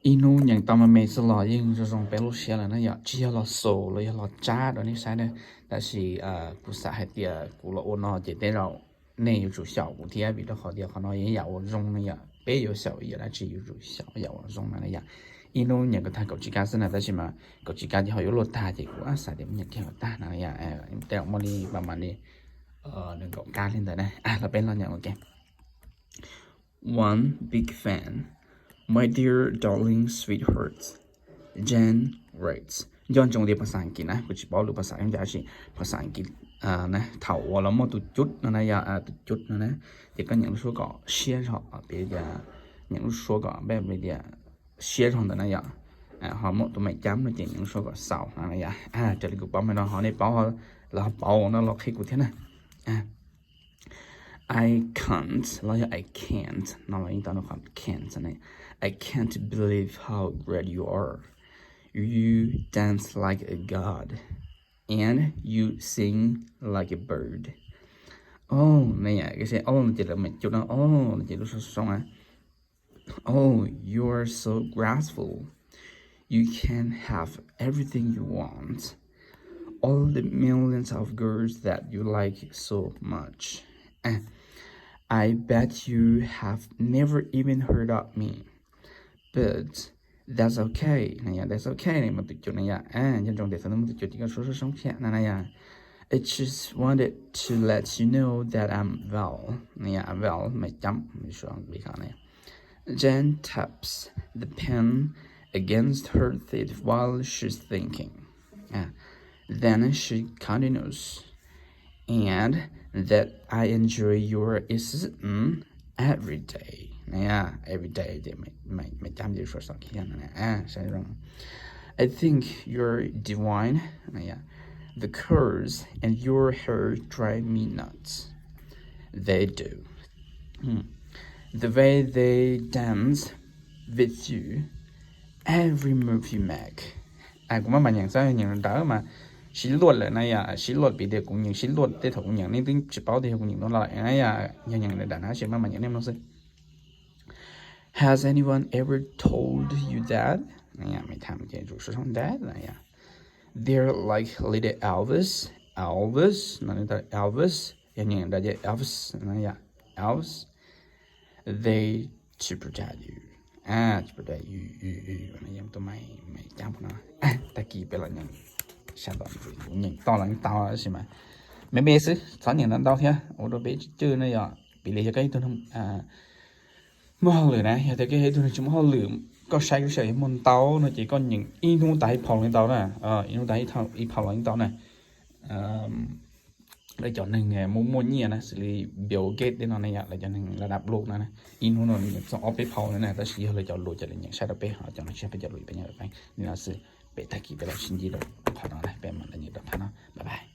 Ib hnub nyeem tau me me xwb los yeej zoo zoo peb lub siab lawm na yom. Tsis yog los xaus los yog los tsab rau nej saib na, tab sis kuv xav hais tias kuv los ua no ces tej zaum nej yuav tsum xyaum kuv thiab, vim rau qhov tias qhov no yog yam uas zoo na yom. Peb yuav xyaum yam dab tsi yuav tsum xyaum yam uas zoo na yom. Ib hnub nyeem kom tag kaum tsib kab xwb na, tab sis mas kaum tsib kab ces ho yuav luaj tag ces kuv xav tias kuv nyeem kiag kom tag no yom. Tej zaum muaj li pas mas li nees nkaum kab li ntawd na. Los peb los nyeem ua ke. One big fan. My dear darling sweetheart, Jane writes. Nco ntsoov tias phas xas Askiv na, kuv tsis paub lus phas xas Askiv, phas xas Askiv na, thaum uas los muaj tus cub no na yom, tus cub no na, ces koj nyeem lub suab kom siab zog, piv tias nyeem lub suab kom peb tias siab zog ntawd na yom. Ho muaj tus mem cab no ces nyeem lub suab kom xaus no na yom. Raws li kuv paub me no ho nej paub, los ho paub no los qhia kuv thiab na. I can't los yog I can't no los yeej tau no qhov can't ne. I can't believe how great you are. You dance like a god, and you sing like a bird. Oh, na yom, ces oh no ces lawv mem cub no, oh no ces lub suab soo na. Oh, you are so graceful. You can have everything you want. All the millions of girls that you like so much. I bet you have never even heard of me. But that's okay. Na yom, that's okay. Muaj tus cub na yom. Nco ntsoov tias thaum muaj tus cub ces koj soob soob thiab na na yom. I just wanted to let you know that I'm well. Na yom, I'm well, mem cab, suav Askiv qhov na. Jane taps the pen against her teeth while she's thinking. Then she continues, and that I enjoy your existence every day. Na yom, every day ces mem cab ces suav Askiv na, saib zoo. I think you're divine. Na yom, the curls in your hair drive me nuts. They do. The way they dance with you, every move you make. Kuv maj mam nyeem xwb, nyeem nrawm mas sib luaj lawm na yom, sib luaj piv tias kuv nyeem sib luaj tej thaum kuv nyeem nej twb tsis paub tias yog kuv nyeem no los na yom, yog nyeem nrawm nrawm na tab sis maj mam nyeem nej mloog xwb. Has anyone ever told you that? Mem tham ces tsum soob soob that na yom. They're like little elves. Elves no, elves, yog nyeem nrawm ces elves na yom, elves. They to protect you. Protect you, you, you, no yog tus mem cab no. Tag kis peb los nyeem sab tom kuv nyeem toj los yeej tau tab sis mas me me xwb, txhob nyeem ntau ntau thiab ua rau peb tsis cwj na yom. Piv li yog koj ib tug muaj hauj lwm na, yog tias koj yog ib tug neeg tsis muaj hauj lwm, koj saib lub sij hawm yuav muaj ntau no ces koj nyeem ib hnub tag ib phau los yeej tau na, ib hnub tag ib phau los yeej tau na. Lawv cov neeg muaj muaj nyiaj na, xws li Bill Gates tej no na yom, lawv cov neeg laj dab lub no na, ib hnub no nyeem txog ob peb phau na, tab sis yog lawv cov lus ces lawv nyeem saib rau peb, ho cov no tsis yog peb cov lus, peb nyeem rau peb. Li no xwb, peb tag kis peb los sib ntsib rau qhov no na, peb mam li nyeem rau phab no, bye bye.